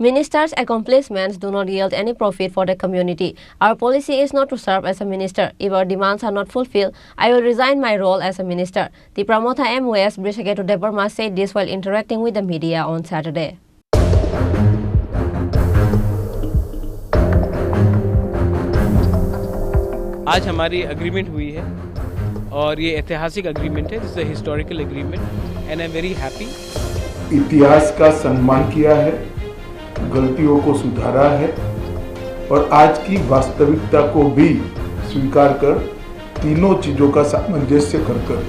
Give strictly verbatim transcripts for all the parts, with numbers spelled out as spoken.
Minister's accomplishments do not yield any profit for the community. Our policy is not to serve as a minister. If our demands are not fulfilled, I will resign my role as a minister. Tipra Motha M O S Brishaketu Debbarma said this while interacting with the media on Saturday. आज हमारी एग्रीमेंट हुई है और ये ऐतिहासिक एग्रीमेंट है, this is a historical agreement and I am very happy. इतिहास का सम्मान किया है, गलतियों को सुधारा है और आज की वास्तविकता को भी स्वीकार कर तीनों चीजों का सामंजस्य कर कर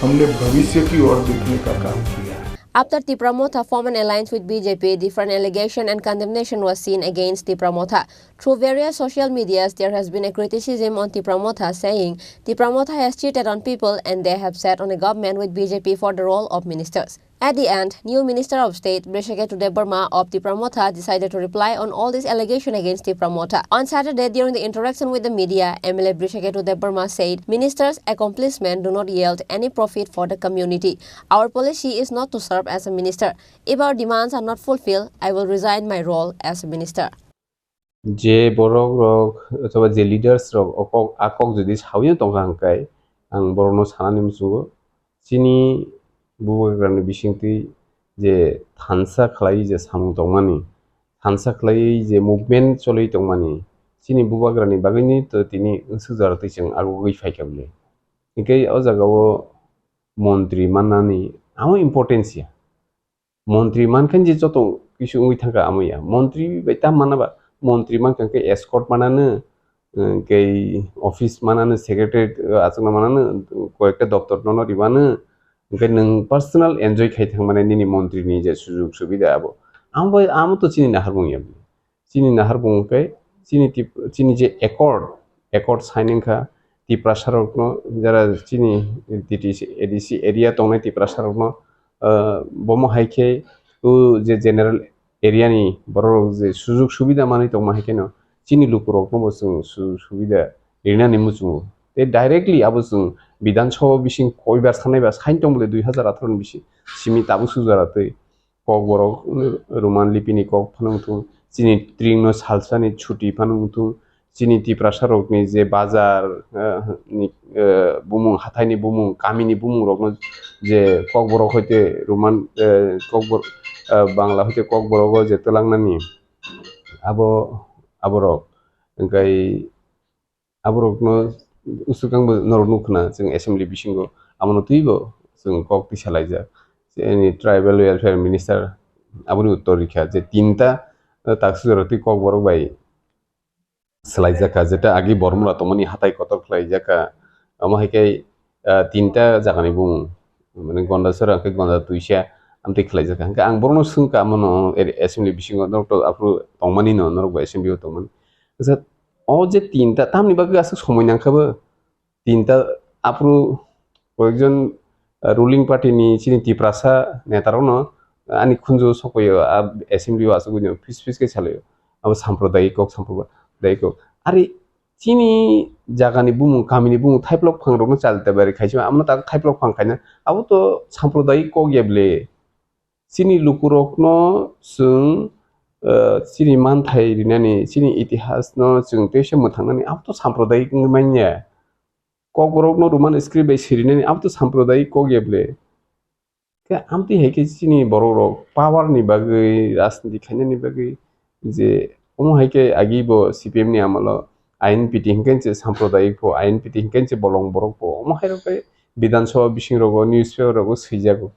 हमने भविष्य की ओर देखने का काम किया है। After Tipra Motha formed an alliance with B J P, different allegation and condemnation was seen against Tipra Motha. Through various social medias, there has been a criticism on Tipra Motha, saying Tipra Motha has cheated on people and they have sat on a government with B J P for the role of ministers. At the end, new Minister of State Brishaketu Debbarma of Tipra Motha decided to reply on all these allegations against Tipra Motha. On Saturday, during the interaction with the media, M L A Brishaketu Debbarma said, "Ministers' accomplishments do not yield any profit for the community. Our policy is not to serve as a minister. If our demands are not fulfilled, I will resign my role as a minister." Je borok rok othoba je leaders rok o kok a kok jodi sawi no tongkha hwnkhe ang borok no sanani muchungo chini bubagrani bisingtwi je thansa khlai je samung tongmani thansa khlai je movement choli tongmani chini bubagrani bagwini to tini wngsuk jora twi chwng agugwi phaikha bwle hinkhe o jaga o montri mannani amo importance ya. Montri mankha je joto kisu wngwi thangkha amo ya. Montri bai tam mana ba? Montri mankha khe escort manano, tei office manano, secretary achukna manano, koyekta doptor nono ribano, hwnkhe nwng personal enjoy khai thangmani nini montri ni je sujug subida abo. Amo bai amo to chini nahar bung ya. Chini nahar bung khe chini tip chini je accord accord sign wngkha tiprasa rokno jara chini titisi adc area tongnai tiprasa rokno bomo hai khe o je general area ni borok rok je sujug subida manwi tongma hai kheno chini luku rokno bo chwng sujug subida rinani muchungo tei directly abo chwng bidhan sabha bising koibar sanai ba sign tong bole dui hazar atharo ni bisi simi tabuk sujara twi Kokborok Roman lipini kok phano wngthung, chini tringno salsani chuti phano wngthung, chini Tiprasarokni je bazar ni bumung, hathaini bumung, kamini bumungrokno je Kokborok hoite Roman Kokborok Bangla hoite Kokborogo je twlangnani abo aborok hwnkhe Aborokno usukangbo norok nukhna chwng assembly bisingo amono twibo chwng kok tisa laijak. Chini tribal welfare minister aboni uttor rikha je tinta taksujora twi kokborok bai swlaijakha jeta agi bormora tongmani hatai kotor khlaijakha omo hai khe tinta jagani bumung mane Gondasora hwnkhe Gonda twisa amtwi khlaijakha hwnkhe ang borokno swngkha amono assembly bisingo norok to aphuru tongmani no norok bo assembly o tongmani. Kisa o je tinta tamni bagwi aswk somoi nangkha bo tinta aphuru koyekjon ruling party ni chini Tiprasa neta rokno ani khunju sokoi o assembly o aswk buino phis phis khe salai o abo sampradayik kok sampradayik kok ari chini jaga ni bumung kami ni bumung thaiplok phang rokno chalita bari khaisa amono tak thaiplok phang khaina abo to sampradayik kok ya bwle. Chini lukurokno chwng chini manthai rinani, chini itihasno chwng teisa mwthangnani abo to sampradayik wngwi manya. Kokborokno Roman script bai sirinani abo to sampradayik kok ya bwle. Khe amtwi hai khe chini borokrok power ni bagwi, rajniti khainani bagwi je omo hai khe agi bo C P M ni amolo I N P T hinkhe se sampradayik pho, I N P T hinkhe se bolong borok pho omo hai rok khe Bidhan Sabha bising rogo, newspaper rogo swijago.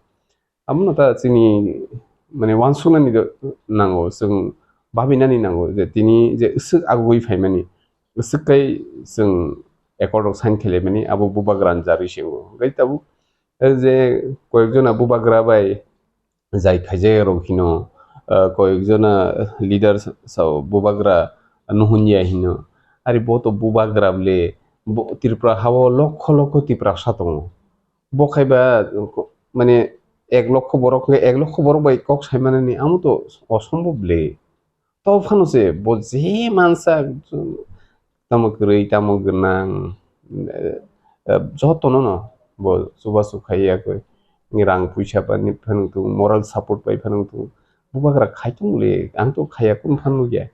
Abono ta chini mane uansuknani nango, chwng babinani nango je tini je swk agugwi phaimani, swk kai chwng accord rok sign khailaimani abo bubagra ni jarwi se wngo. Hwnkhe tabuk je koyekjona bubagra bai jai khaijak rok hino, koyekjona leader sao bubagra nuhunjia hino. Ari bo to bubagra bwle, Tripura hao lokho lokho Tiprasa tongo. Bo khai ba mane ek lokho borok hwnkhe ek lokho borok bai kok sai manani amo to osombob le. To phano se bo je mansa tamo kwrwi tamo gwnang jotono no bo chubachu khai ya koi. Rang puisa bai phano tung moral support bai phano tung. Bubagra khai tong le, ang to khaiya kunu phan nukya.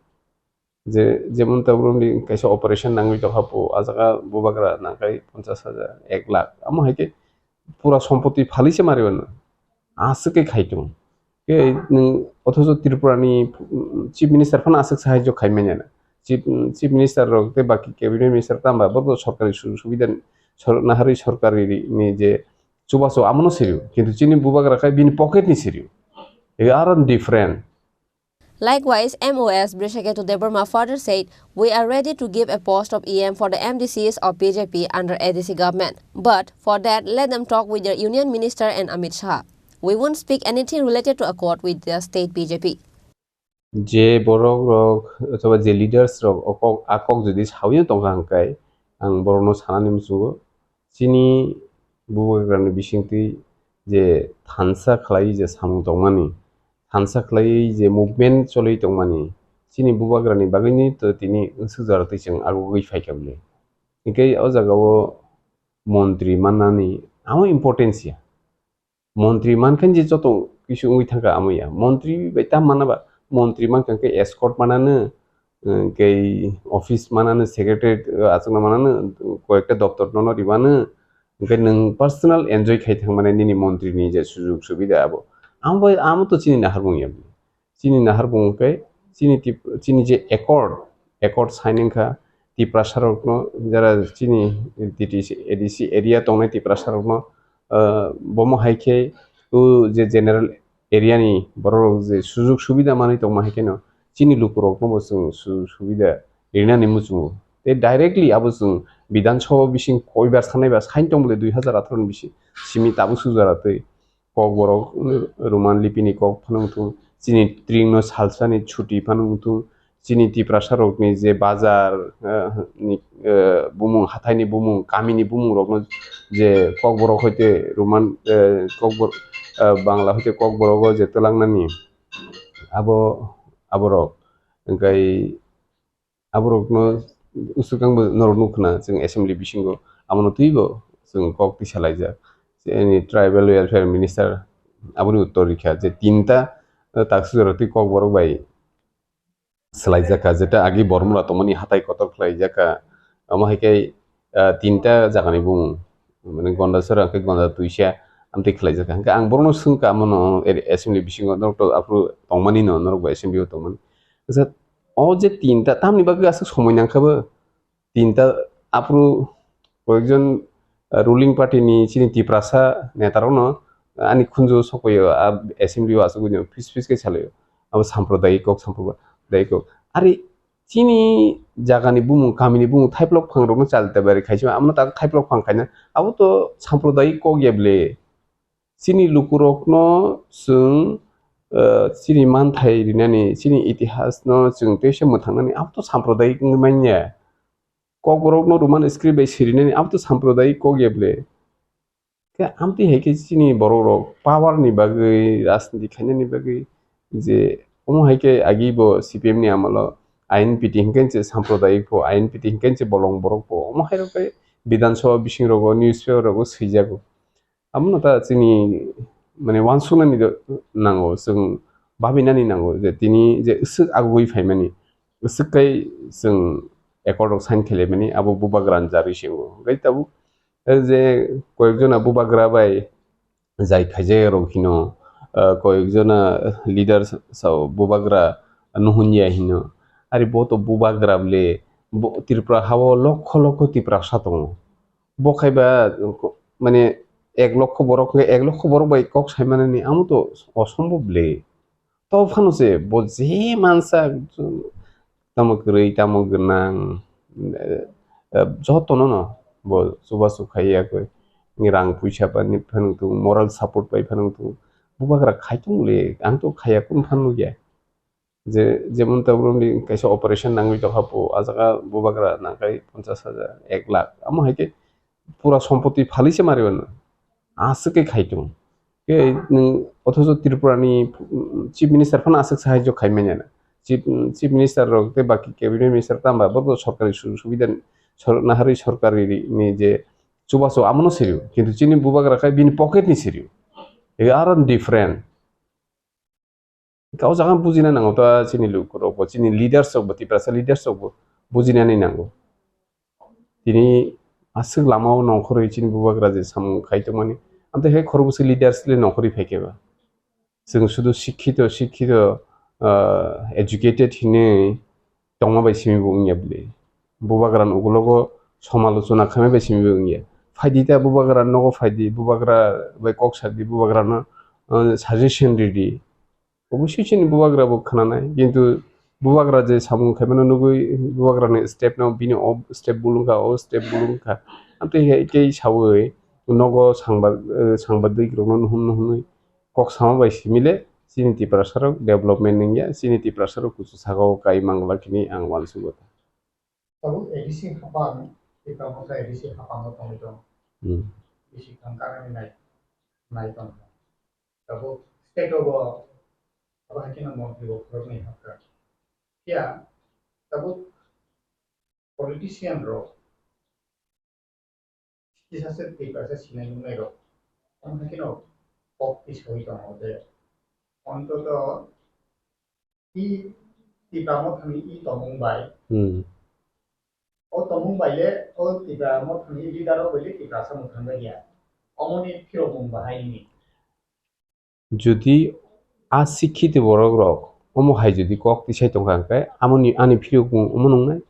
Je, jemon ta borok ni kaisa operation nangwi tongkha po, a jaga bubagra nangkhai ponchash hajar, ek lakh. Amo hai khe pura sompoti phalwi se mari mano. Aswk khe khai tong. Khe nwng othocho Tripura ni, mm, Chief Minister phano aswk sahajyo khai manya na. Chief, mm, Chief Minister rok tei baki Cabinet Minister tamba borok sorkari sujog subida sor-, naharwi sorkari ni je chubachu amono sirio. Kintu chini bubagra khai bini pocket ni sirio. Ego aro different. Likewise, M O S Brishaketu Debbarma further said, "We are ready to give a post of E M for the M D Cs of B J P under A D C government. But for that, let them talk with their union minister and Amit Shah. We won't speak anything related to accord with the state B J P." Je borok rok, othoba je leaders rok, o kok, a kok jodi sawi tongkha hwnkhe, ang borokno sanani muchungo, chini bubagrani bisingtwi je thansa khlai je samung tongmani, thansa khlai je movement choli tongmani, chini bubagrani bagwini to tini wngsuk jora twi chwng agugwi phaikha bwle. Hinkhe o jagao montri mannani amo importance ya. Montri mankha je joto kisu wngwi thangkha amo ya. Montri bai tam mana ba, montri mankha khe escort manano, eh, kei office manano, secretary, eh, achukna manano, koyekta doptor nono ribano, hwnkhe nwng personal enjoy khai thangmani nini montri ni je sujog subida abo. Amo bai, amo to chini naharbung ya. Chini naharbung khe chini tip-, chini je accord, accord sign wngkha Tiprasa rokno, jara chini T T C, A D C area tongnai Tiprasa rokno, eh, bomo hai khe o je general area ni borok rok je sujog subida manwi tongma hai kheno chini luku rokno bo chwng sujog subida rinani muchungo. Tei directly abo chwng Bidhan Sabha bising koibar sanai ba sain tong bole dui hazar atharo ni bisi simi tabuk sujara twi. Kokborok, Roman lipini kok phano wng thung, chini tringno salsani chuti phano wng thung, chini Tiprasa rokni je bazar, eh, ni, eh, bumung, hathaini bumung, kamini bumung rokno je Kokborok hoite Roman, eh, Kokbor-, eh, Bangla hoite Kokborogo je twlangnani abo, aborok. Hwnkhe aborokno usukangbo norok nukha na, chwng assembly bisingo amono twibo chwng kok tisa laijak. Chini tribal welfare minister aboni uttor rikha je tinta, eh, taksujora twi Kokborok bai swlaijakha, jeta agi bormora tongmani hatai kotor khlaijakha. Omo hai khe, ah, tinta jagani bumung, mane Gondasora hwnkhe Gonda Twisa amtwi khlaijakha. Hwnkhe ang borokno swngkha, amono assembly bisingo norok to aphuru tongmani no, norok bo assembly o tongmani. Kisa o je tinta tamni bagwi aswk somoi nangkha bo, tinta aphuru koyekjon, ah, ruling party ni chini Tiprasa neta rokno ani khunju sokoyo, ah, assembly o aswk buino phis phis khe salaio. Abo sampradayik kok, sampradayik kok. Ari chini jagani bumung, kamini bumung, thaiplok phang rokno chal tabari khaisima, amono tak thaiplok phang khaina, abo to sampradayik kok ya bwle. Chini lukurokno chwng, eh, chini manthai rinani, chini itihasno chwng teisa mwthangnani, abo to sampradayik wngwi manya. Kokborokno Roman script bai sirinani, abo to sampradayik kok ya bwle. Khe amtwi hai khe chini borok rok power ni bagwi, rajniti khainani bagwi je omo hai khe agi bo C P M ni amolo I N P T hinkhe se sampradayik pho, I N P T hinkhe se bolong borok pho, omo hai rok khe Bidhan Sabha bising rogo, newspaper rogo swijago. Abono ta chini, mane, uansuknani do nango, chwng babinani nango je tini je swk agugwi phaimani, swk kai chwng accord rok sign khailaimani, abo bubagra ni jarwi se wngo. Hwnkhe tabuk, eh, je koyekjona bubagra bai jai khaijak rok hino, ah, koyekjona leader sao bubagra nuhunjia hino. Ari bo to bubagra bwle, bo Tripura hao lokho lokho Tiprasa tongo. Bo khai ba, mane, ek lokho borok hwnkhe ek lokho borok bai kok sai manani amo to osombob le. To phano se bo je mansa tamo kwrwi, tamo gwnang, eh, eh, jotono no bo chubachu khai ya koi. Rang puisa bai phano wng tongo, moral support bai phano wng tongo. Bubagra khai tong le, ang to khaiya kunu phano nukya. Je, jemon ta borokni kaisa operation nangwi tongkha po, a jaga bubagra nangkhai ponchash hajar, ek lakh. Amo hai khe pura sompoti phalwi se mari mano. Aswk khe khai tongo. Khe nwng othocho Tripura ni, mm, Chief Minister phano aswk sahajyo khai manya na. Chief, mm, Chief Minister rok tei baki Cabinet Minister tamba borok sorkari sujog subida sor-, naharwi sorkari ni je chubachu amono sirio. Kintu chini bubagra khai bini pocket ni sirio. Ego aro different. Kau jaga bujina nango ta chini lukurok bo, chini leaders rok bo, Tiprasa leaders rok bo bujinani nango. Tini aswk lama o nongkhorwi chini bubagra je samung khai tongmani, amtwi hai khorokbwswk leaders le nongkhorwi phaikhe ba. Chwng sudu sikhito, sikhito, ah, educated hinwi tongma bai simi bo wngya bwle. Bubagra ni ukulogo somalochona khaima bai simi bo wngya. Phaidi ta bubagra nogo phaidi, bubagra bai kok sadi, bubagra no, ah, suggestion ridi. Oboswi chini bubagra bo khwnanai, kintu bubagra je samung khaimano nugwi bubagrani step no, bini o step bulung kha, o step bulung kha. Amtwi hai khe sawi nogo sangba-, eh, sangbadik rokno nuhun nuhunwi kok sama bai simile chini Tiprasa rok development wngya, chini Tiprasa rok kuchu saka o kai mangla kini ang uansugo. Tabuk A D C hapang, Tipra Motha A D C hapang o tongwi tong. Hmm. Bisi thang karani nai, nai tong. Tabuk state o bo, abo hai kheno montri bo khoroknwi hapkha. Phiya tabuk politician rok kisa se Tiprasa sinai nungnai rok, omo hai kheno kok tisoi tongo je, ontoto i Tipra Mothani i tongmung bai, Hmm. o tongmung bai le, o Tipra Mothani leader rok bai le Tiprasa mwthang bai ya. Omoni phirokmung bahai ni. Jodi a sikhito borok rok omo hai jodi kok tisai tongkha hwnkhe, amoni ani phirokmung omo nungnai,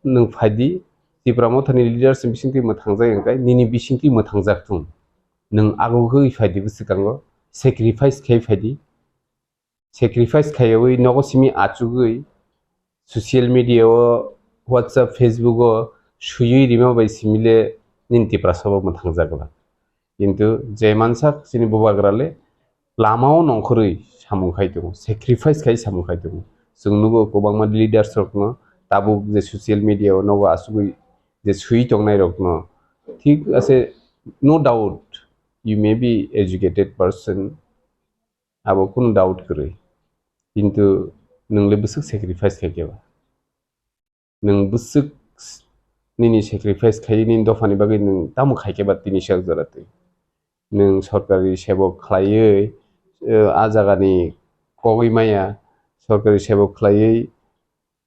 nwng phaidi, Tipra Mothani leaders ni bisingtwi mwthangjak hwnkhe, nini bisingtwi mwthangjak thung. Nwng agugwi phaidi bwswkango, sacrifice khai phaidi. Sacrifice khaiwi nogo simi achugwi social media o, WhatsApp, Facebook o swiwi rima bai simile nini Tiprasa bo mwthangjak glak. Kintu je mansak chini bubagra le lama o nongkhorwi samung khai tongo, sacrifice khai samung khai tongo. Chwng nugo kwbangma leaders rokno tabuk je social media o nogo achugwi je swiwi tongnai rokno. Thik ase, no doubt, you may be educated person, abo kunu doubt kwrwi. Kintu nwng le bwswk sacrifice khai khe ba? Nwng bwswk s-, nini sacrifice khai nini dophani bagwi nwng tamo khai khe ba tini sak jora twi? Nwng sorkari sebok khlaiwi, eh, a jagani kogwi maya, sorkari sebok khlaiwi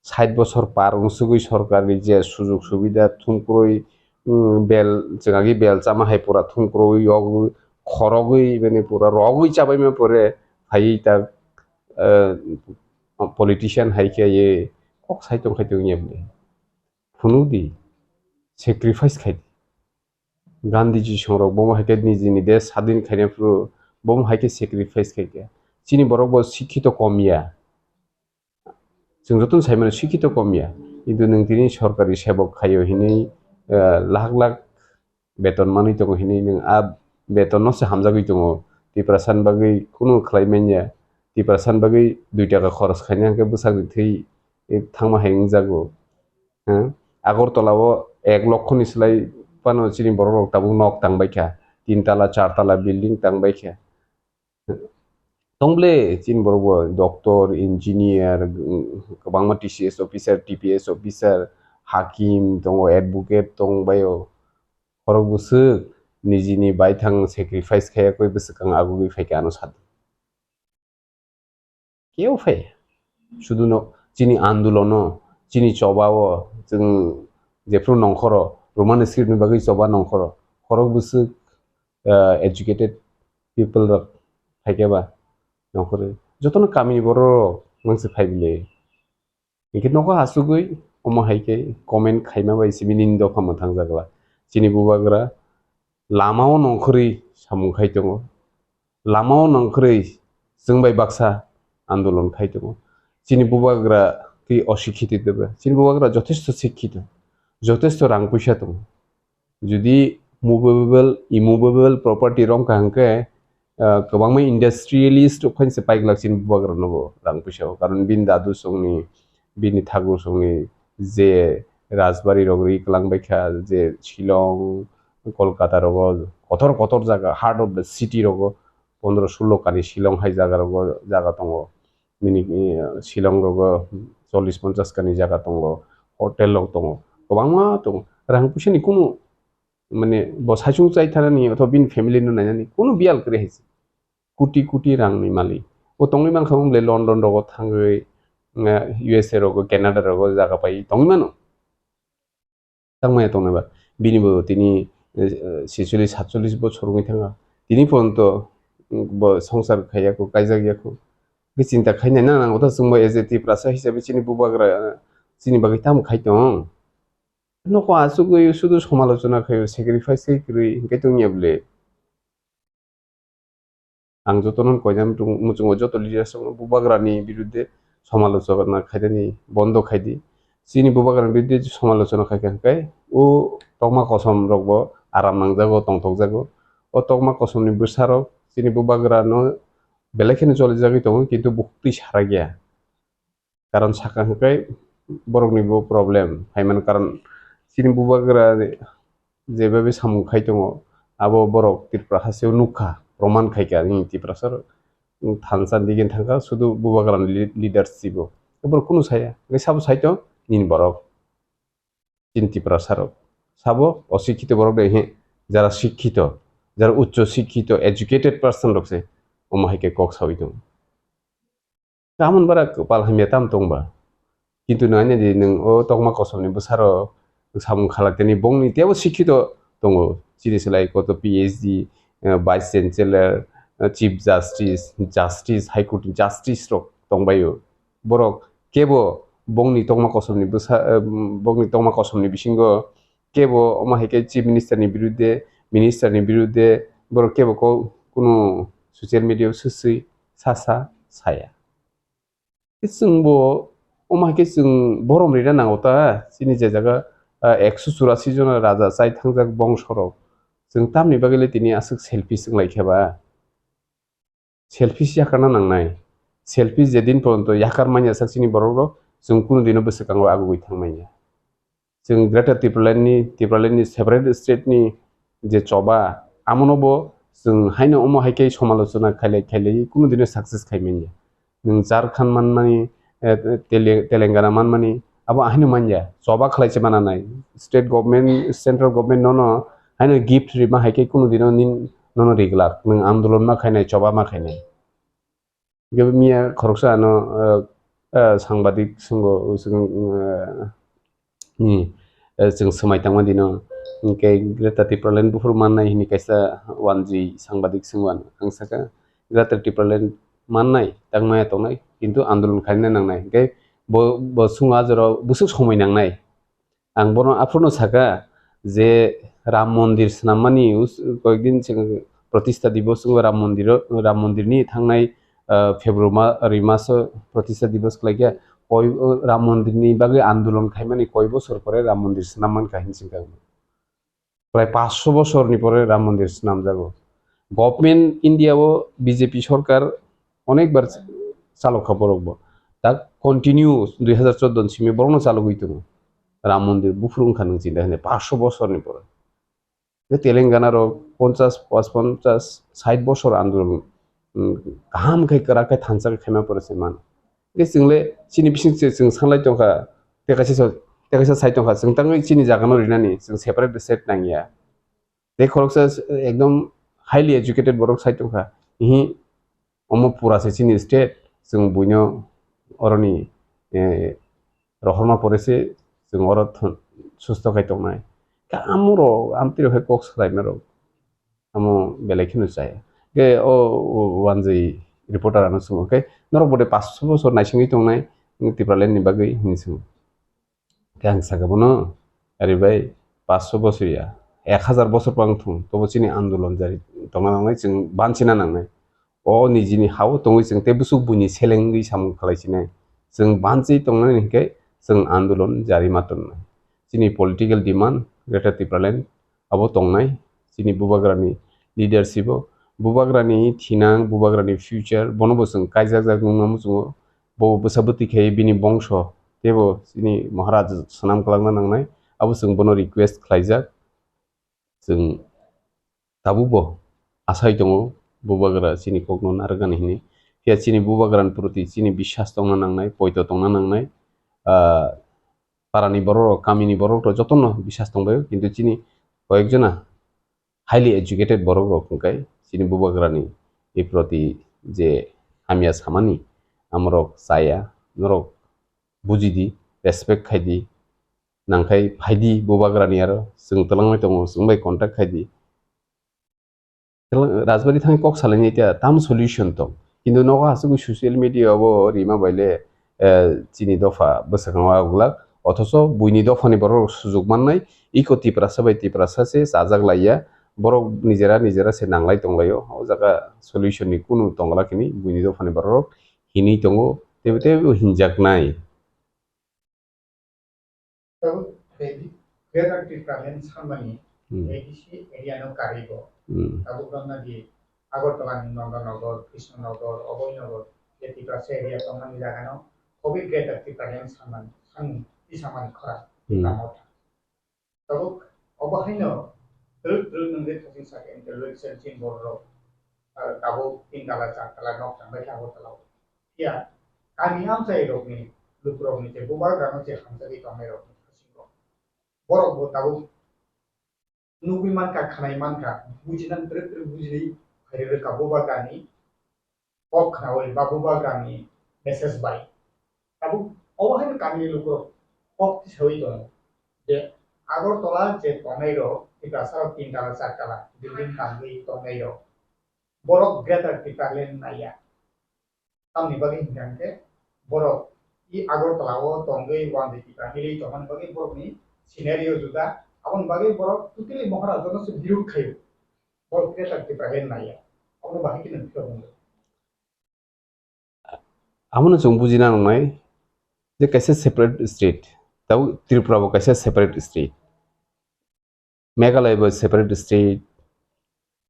sait bosor par wngsugwi sorkarni je sujug subida thumkrwi, mm, bel, chwngagi bel chama hai pura thumkrwi yogwi khorogwi mane pura rogwi chabaima pore phaiwi ta, eh, politician hai khe ye kok sai tong khai tong ya bwle. Phunukdi, sacrifice khaidi. Gandhiji songrok bomo hai khe nijini desh sadin khaina phuru bomo hai khe sacrifice khai khe. Chini borok bo sikhito kom ya. Chwng jotono sai mano sikhito kom ya, kintu nwng tini sorkari sebok khaio hinwi, eh, lakh lakh beton manwi tongo hinwi nwng a betonno se hamjagwi tongo. Tiprasani bagwi kunu khlai manya, Tiprasani bagwi dui taka khoros khaina hwnkhe bwsakni thwi, eh, thangma hai wngjago. Hmm? Agartala o ek lokho ni slai phano chini borok rok tabuk nok tang bai kha, tin tala, char tala building tang bai kha. Tong ble chini borok bo doctor, engineer, mm, kwbangma T C S officer, T P S officer, hakim tongo, advocate tong bai o. Khorok bwswk nijini baithang sacrifice khaiya koi bwswkang agugwi phaikha ano sadi. Keo phai. Sudu no chini andolono, chini choba o, chwng jephru nongkhoro, Roman script ni bagwi choba nongkhoro. Khorok bwswk, ah, educated people rok phaikhe ba nongkhorwi. Jotono kamini borok rok mangsi phai bile. Hinkhe nogo asugwi omo hai khe comment khaima bai simi nini dopha mwthang jakla. Chini bubagra lama o nongkhorwi samung khai tongo. Lama o nongkhorwi chwng bai baksa andolon khai tongo. Chini bubagra twi osikhito tebo. Chini bubagra jothesto sikhito. Jothesto rang puisa tongo. Jodi movable, immovable property rong kha hwnkhe, ah, kwbangma industrialist rok phainse paiglak chini bubagra nogo rang puisa o. Karon bini dadu songni, bini thakur songni je rajbari rok ri kwlang bai kha, je Shillong, Kolkata rogo, kotor kotor jaga, heart of the city rogo, pondro sulo kani Shillong hai jaga rogo jaga tongo. Bini, eh, Shillong rogo chollish ponchash kani jaga tongo, hotel rok tongo, kwbangma tongo. Rang puisa ni kunu, mane, bo saichung chai thanani othoba bini family no nainani kunu biyal kwrwi hai se. Koti koti rang ni malik. O tongwi mankha wng le London rogo thangwi, eh, U S A rogo, Canada rogo jaga pai tongwi mano. Tangmaya tongnai ba. Bini bo tini, eh, tsicholish satcholish bochor wngwi thanga. Tini poronto, mm, bo songsar khaiya kho, kaijak ya kho. Bini chinta khainai na nango ta chwngbo as a Tiprasa hisabe chini bubagra, eh, chini bagwi tamo khai tong. Nokho asugwi sudu somalochona khaio, sacrifice khai kwrwi hinkhe tongya bwle. Ang jotono koinani muchung-, muchungo joto leaders rokno bubagrani birudde somalochona khainani bondo khaidi. Chini bubagrani birudde somalochona khaikha hinkhe o tokma kosom rokbo aram nangjago, tongthokjago. O tokma kosomni bwsarok chini bubagrano belai kheno cholijagwi tongo, kintu bukhuk twi sarakya. Karon sakha hwnkhe borokni bo problem phaimani karon chini bubagra jebabe samung khai tongo, abo borok Tripura hasteo nukha, proman khaikha, nini Tiprasa rok thansa digini thangkha, sudu bubagrani li-, leadership o. Borok kunu saya, hwnkhe sabo sai tong nini borok. Chini Tiprasa rok sabo osikhito borok de, he, jara sikhito, jara uccho sikhito, educated person rok se omo hai khe kok sawi tongo. Tamon bara kwpal hamya tam tongba. Kintu nang ani di nwng o tokma kosomni bwsaro samung khalai tani bongni tebo sikhito tongo. Chini slai koto P H D, eh, Vice Chancellor, eh, Chief Justice, Justice, High Court ni Justice rok tongbaio. Borok kebo bongni tokma kosomni bwsa, eh, bongni tokma kosomni bisingo kebo omo hai khe Chief Minister ni birudde, Minister ni birudde borok kebo ko kunu social media o swswi sasa saya. Chwngbo omo hai khe chwng borom rina nango ta, chini je jaga, ah, ekso churasi jona raja chai thangjak bongsorok. Chwng tamni bagwi le tini aswk selfish wng lai khe ba? Selfish yakarna nangnai. Selfish jedin poronto yakar manya sak chini borok rok, chwng kunu dino bwswkango agugwi thang manya. Chwng Greater Tipraland ni, Tipraland ni separate state ni je choba, amono bo chwng haino omo hai khe somalochona khailai khailai kunu dino success khai manya. Nwng Jharkhand manmani, eh, Tele-, Telangana manmani, abo ahino manya, choba khlai se mana nai. State government, central government nono haino gift rima hai khe kunu dino nin nono riglak, nwng andolon ma khainai, choba ma khainai. Hingke miya khoroksa ano, eh, eh, sangbadik sungo, sung, eh, ni, eh, chwng swmai tangma dino, hingke Greater Tipraland buphuru mannai hini kaisa wanjwi sangbadik swngo ang, ang saka, Greater Tipraland mannai, tangmaya tongnai, kintu andolon khaina nangnai, hingke bo, bo swngo a jorao bwswk somoi nangnai. Ang bono aphuru no saka je Ram Mondir swnammani us-, koyekdin chwng Pratistha Divos wngwi Ram Mondir o, Ram Mondir ni thangnai, ah, February ma-, ri maso Pratistha Divos khlaikha, koi, o, Ram Mondir ni bagwi andolon khaimani koi bosor pore Ram Mondir swnam mankha hinwi swngkha. Prai paanch sho bosor ni pore Ram Mondir swnamjago. Government India o B J P sorkar onek bar chalok kha borok bo. Tak continue dui hazar chordo ni simi borok no chalogwi tongo. Ram Mondir buphuru wngkha nwng chinta khainai paanch sho bosor ni pore. Tei Telangana rok ponchas, pas ponchas, sait bosor andolon, mm, kaham khe kwrak khe thansa khe khaima pore se mano. Tei chwng le chini bising se chwng sanlai tongkha, tei kaisa sa-, tei kaisa sai tongkha, chwng tangwi chini jaga no rinani, chwng separate state nangya. Tei khoroksa s-, ekdom highly educated borok sai tongkha, ihi, omo pura se chini state, chwng buino oroni, eh, rohorma pore se chwng oro thon-, susto khai tongnai. Khe amoro, amtwi rok hai kok salaima rok, amo belai kheno chaya. Khe o, o, wanjwi reporter ano swngo, khe norok bo de paanch sho bosor naisingwi tongnai, Tipraland ni bagwi hinwi swngo. Khe ang saka bono, "Ari bai, paanch sho bosor ya, ek hazar bosor pang thung, tobo chini andolon jari tongna nangnai, chwng banchina nangnai. O nijini ha-o tongwi chwng tei bwswk buini selengwi samung khlai sinai. Chwng banchi tongnani hinkhe chwng andolon jari ma tonnai. Chini political demand, Greater Tipraland, abo tongnai, chini bubagrani leadership o, bubagrani thinang, bubagrani future, bono bo chwng kaijakjak nukna muchungo, bo bwsa bwtwi khe bini bongso, teibo chini Maharaj swnam kwlangna nangnai, abo chwng bono request khlaijak. Chwng tabukbo asai tongo, bubagra chini kokno narwknani hwnwi. Phiya chini bubagrani proti chini biswas tongna nangnai, poito tongna nangnai, ah, parani borok rok, kamini borok rok jotono biswas tongbaio, kintu chini koyekjona highly educated borok rok hwnkhe chini bubagrani proti je hamya samani, amorok chaya, norok bujidi, respect khaidi, nangkhai phaidi bubagrani aro, chwng twlangwi tongo, chwng bai contact khaidi. Rajbari thangwi kok salaini ta tam solution tong. Kintu nogo aswk social media o bo rima baile, eh, chini dopha bwswkango aguglak. Othoso buini dophani borok sujuk mannai, iko Tiprasa bai Tiprasa se chajak laiya. Borok nijera nijera se nanglai tonglaio. O jaga solution ni kunu tongla kini buini dophani borok hinwi tongo. Tebo tebo hinjaknai. Tabuk Greater Tipraland sanmani Hmm. A D C area no karwi bo. Hmm. Tabuk romna di Agartala ni Nandanagar, Krishnanagar, Abhoynagar, je Tiprasa area tongmani jaga no hobi Greater Tipraland sanmani, sanmani, tisamani khorang Hmm. Tipra Motha. Tabuk obo haino twrwk twrwk nwng de thajin saka intellectual chin borok rok, ah, tabuk tin tala char tala nok tangbai khe Agartala o. Phiya kami amchai rokni lukurokni je bubagrano je hamjagwi tongnairokni bisingo borok bo tabuk nugwi mankha, khnai mankha, bujinani twrwk twrwk bujinwi phai rwkha bubagrani kok khnaui ba bubagrani message bai. Tabuk obo haino kamini lukurok kok tisaui tongo je Agartala je tongnairok Tiprasarok tin tala char tala building tangwi tongnairok borok Greater Tipraland naiya. Tamni bagwi hinkha hinkhe borok i Agartala o tongwi wandi Tipra milwi tongmani bagwi borokni scenario juda. Aboni bagwi borok totally Maharaja no se birud khaio. Borok Greater Tipraland naiya. Aboni bagwi khe nwng phiyok wngkha. Abono chwng bujina nangnai je kaisa separate state, tabuk Tripura bo kaisa separate state. Meghalaya bo separate state,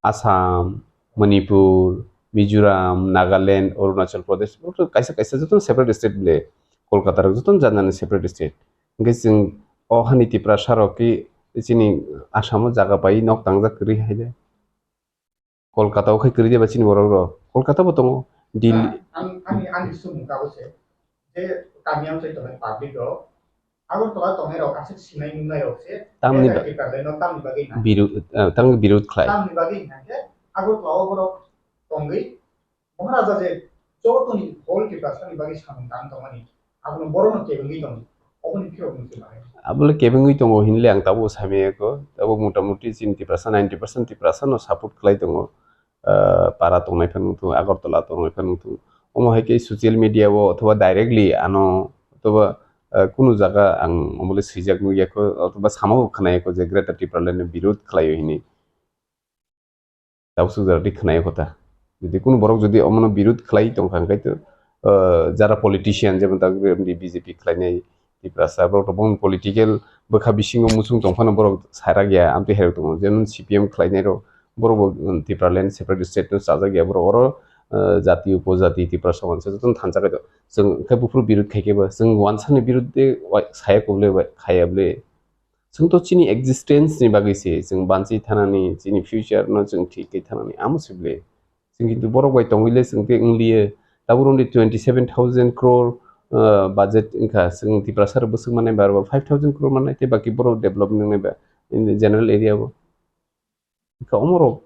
Assam, Manipur, Mizoram, Nagaland, Arunachal Pradesh, kaisa kaisa jotono separate state bole, Kolkata rok jotono janani separate state. Hingke chwng o hani Tiprasa rok ki chini Assam o jaga pai nok tangjak kwrwi hai de. Kolkata o khai kwrwi de ba chini borok rok. Kolkata bo tongo, Delhi. Ah, ang, ani, ani sumung tabuk se, je kami ang sai tongnai public rok, Agartala tongnai rok aswk sinai nungnai rok se, Tamni eh, ba-, Tipraland no tamni bagwi na. Biru-, eh, tamni birud khlai. Tamni bagwi na khe Agartala o borok tongwi, Maharaja je jotoni whole Tiprasa ni bagwi samung tang tongmani, abono borokno kebengwi tongo, oboni phiyok nwng se bahai. Abole kebengwi tongo hinle ang tabuk samaya kho, tabuk mota moti chini Tiprasa ninety percent Tiprasa no support khlai tongo. Ah, para tongnai phano wngthung, Agartala tongnai phano wngthung. Omo hai khe social media o othoba directly ano othoba, ah, kunu jaga ang omole swijak nukya kho, othoba sama bo khwnaya kho je Greater Tipraland ni birud khlaio hinwi. Tabuk suk jora twi khwnaya kho ta. Jodi kunu borok jodi omono birud khlai tongkha hwnkhe to, ah, jara politician jemon tabuk B J P khlainai, Tiprasa borok rok bong political bwkha bisingo muchung tong phano borok sarak ya, amtwi hai rok tongo, jemon C P M khlainai rok, borok bo, um, Tipraland separate state no chajak ya, borok oro, uh, jati upojati Tiprasa wansa jotono thansa khe to. Chwng khe buphuru birud khai khe bo, chwng wansa ni birud de wa-, saya khe bole, wa-, khaya bole. Chwng to chini existence ni bagwi se, chwng banchi thanani, chini future no chwng thik khe thanani, amo se bole. Chwng kintu borok bai tongwi le chwng tei wngliya. Tabuk rwngdi twenty seven thousand crore, uh, budget wngkha. Chwng Tiprasa rok bwswk mannai ba aro five thousand crore mannai tei baki borok development wngnai ba in the general area o. Wngkha omorok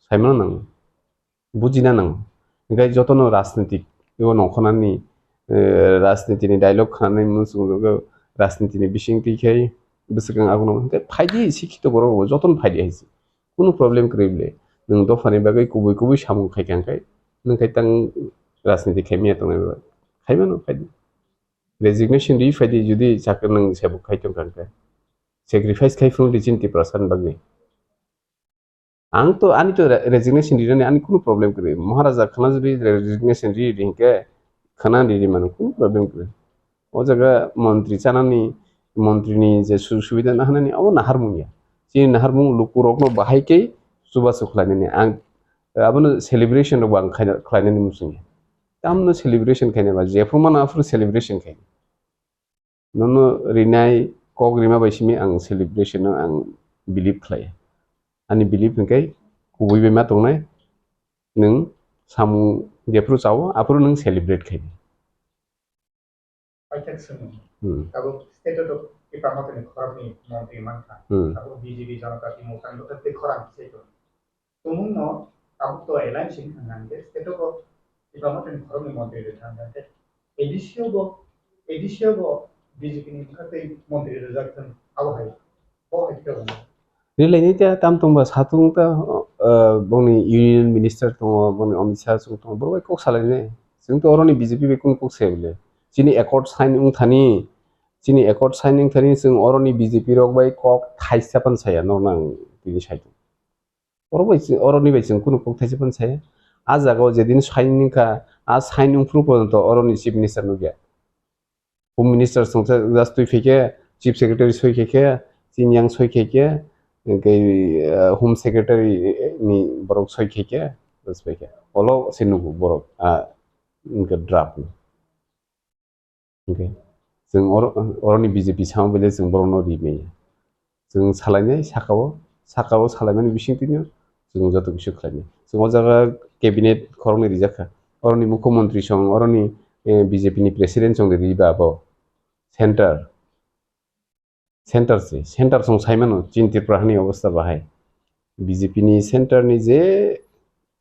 saimano nang, bujina nang. Hingkhe jotono rajnitik o nongkhornani, eh, rajnitini dialogue khnanai mung chwng rajnitini bisingtwi khai bwswk ang abono hingkhe phaidi sikhito borok bo jotono phaidi hai se. Kunu problem kwrwi bwle. Nwng dophani bagwi kubui kubui samung khai kha hwnkhe, nwng khai tang rajniti khai manya tongnai ba? Khai mano, khai di. Resignation rwi phai di, jodi chakri nwng sebuk khai tong kha hwnkhe. Sacrifice khai phuru di chini Tiprasa ni bagwi. Ang to, ani to re-, resignation rinani ani kunu problem kwrwi. Maharaja khana jodi resignation ri ri hwnkhe khana ri ri mano, kunu problem kwrwi. O jaga montri chanani, montri ni je sujog subida nahanani, abo naharmung ya. Chini naharmung lukurokno bahai khe chubachu khlainani. Ang, abono celebration rokbo ang khaina-, khlainani muchungya. Tamno celebration khaina ba, jephru mano aphuru celebration khaina. Nono rinai kok rima bai simi ang celebration no ang believe khlai. Ani believe hwnkhe kubui bai ma tongnai, nwng samung jephru chao, aphuru nwng celebrate khaidi. Paithak swngmung. Hmm. Tabuk state o Tipra Mothani khoroknwi montri mankha. Hmm. Tabuk B J P Janata Party Mothani bwkhak tei khorang kisai tongo. Tumungno tabuk to alliance wngkha hwnkhe state o Tipra Mothani khoroknwi montri rwkha hwnka khe A D C o bo, A D C o bo B J P ni wngkha tei montri rwjak thung, abo hai, bo hai khe wngkha. Rilai ni ta tam tong ba satung ta, uh, bongni union minister tongo, bongni Amit Shah song tongo, borok bai kok salai nai. Chwng to oroni B J P bai kunu kok sai bole. Chini accord sign wng thani, chini accord sign wng thani chwng oroni B J P rok bai kok thaisa pan saya, no nang tini sai. Oro bai chwng, oroni bai chwng kunu kok thaisa phano saya. A jaga o jedin sign wngkha, a sign wngphuru porjonto oroni chief minister nukya. Home minister songsa just twi phaikhe, chief secretary soi khaikhe, chini yang soi khaikhe, hwnkhe, eh, home secretary ni borok soi khaikhe, just phaikhe. Olo se nugo borok, ah, hwnkhe draft no. Hwnkhe chwng oro, oroni B J P samo bele chwng borokno ri maya. Chwng salainai saka-o, saka-o salaimani bisingtwino chwng joto kisa khlainai. Chwng o jaga cabinet khoroknwi rijak kha. Oroni mukhyamantri song, oroni, eh, B J P ni president song riba abo center. Center se, center song saimano chini Tripura hani obostha bahai. B J P ni center ni je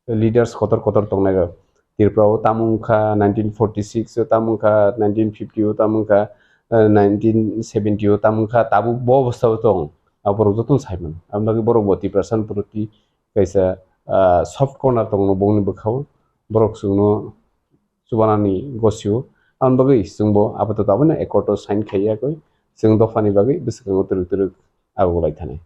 leaders kotor kotor tongnai rok. Tripura o tamo wngkha nineteen forty six o, tamo wngkha nineteen fifty o, tamo wngkha, eh, nineteen seventy o, tamo wngkha tabuk bo obostha o tong. Aborok jotono saimano. Aboni bagwi borok bo Tiprasa ni proti kaisa, ah, soft corner tongo bongni bwkhao. Borok chwngno chubanani gosio. Aboni bagwi chwngbo apatot abono accord o sign khaiya koi. Chwng dophani bagwi bwswkango twrwk twrwk ago lai thani.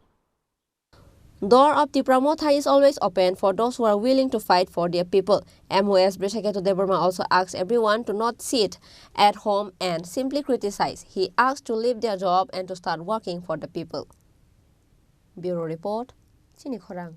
Door of Tipra Motha is always open for those who are willing to fight for their people. M O S Brishaketu Debbarma also asks everyone to not sit at home and simply criticize. He asks to leave their job and to start working for the people. Bureau Report, Chini Khorang.